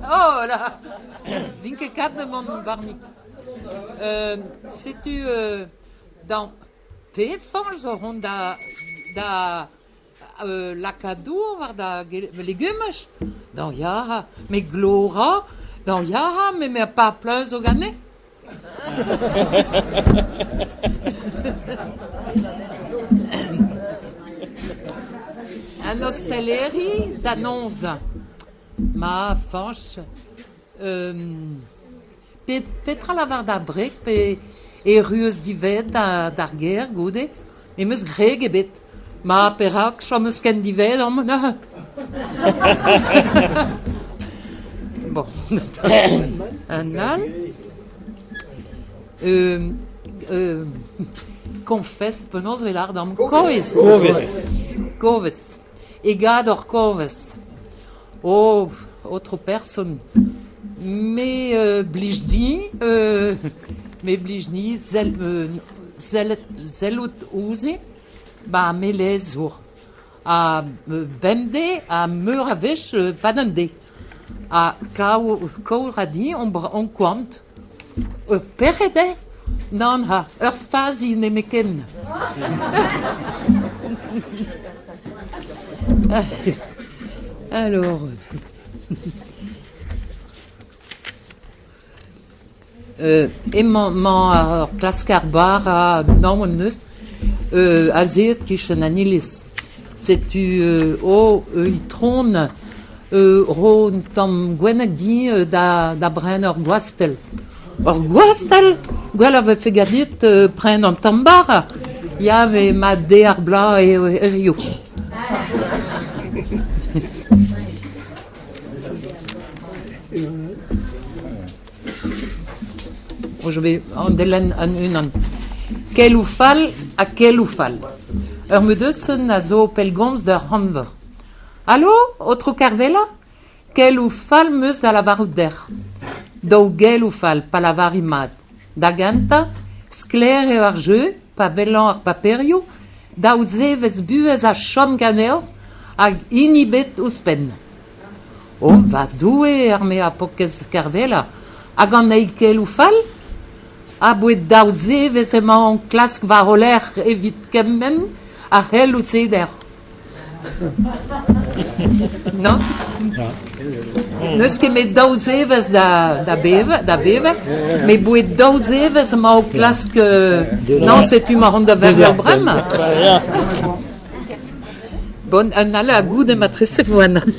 Oh là Vin ket kat da mont warni. Setu dañ te Fañch zo vont da da lakaat dour war da legumaj? Dañ ya, met glora, dañ ya, met me pa pleuz zo ganin. An ostaleri da noz. Ma Fañch, petra lavar da wreg pe erru eus diwezhat d'ar gêr goude? N'em eus gwreg ebet. Ma perak chom eus ken diwezhat amañ neuze? Bon, un all. Koñfes, penaos e vez lâret amañ? Kovez. Kovez. E gador kovez. Oh, aotrou person, me blij din, me blij din sellet sellout ouzhin 'ba melezour ha bemdez ha meur a wech 'pad an deiz. Ha kaout a ra din on koant. Ur pec'hed eo ? Nann ha ur fazi nemetken. Alors emañ 'mañ ar klasker bara naon neus azeet 'kichen an iliz. Setu oh itron ro un tamm gwenneg din da brenañ ur gwastell. Ur gwastell ? Gwell a vefe ganit prenañ un tamm bara. Ya, met ma deiz ar bloaz eo hiziv. Je vais an delenn an-unan. Keloù fall ha keloù fall. Ur meudeusenn a zo pellgomz d'ur rannvor. Alo, aotrou Kervella ? Keloù fall 'm eus da lavarout deoc'h. Daou geloù fall pa lavariñ mat. Da gentañ, sklaer eo ar jeu pa welan ar paperioù, daou zevezh buhez a chom ganeoc'h hag hini ebet ouzhpenn. O va Doue, arme ar paourkaezh Kervella, hag an eil keloù fall ? Aboe daou zevezh emaon klask war ho lerc'h evit kemenn ar c'heloù-se deoc'h. Non ? N'eus ket met daou zevezh da bevañ, da vevañ, met 'boe daou zevezh emañ o klask... Non, setu ma ran da vervel bremañ. Bon, un all a goude matrese vo un all.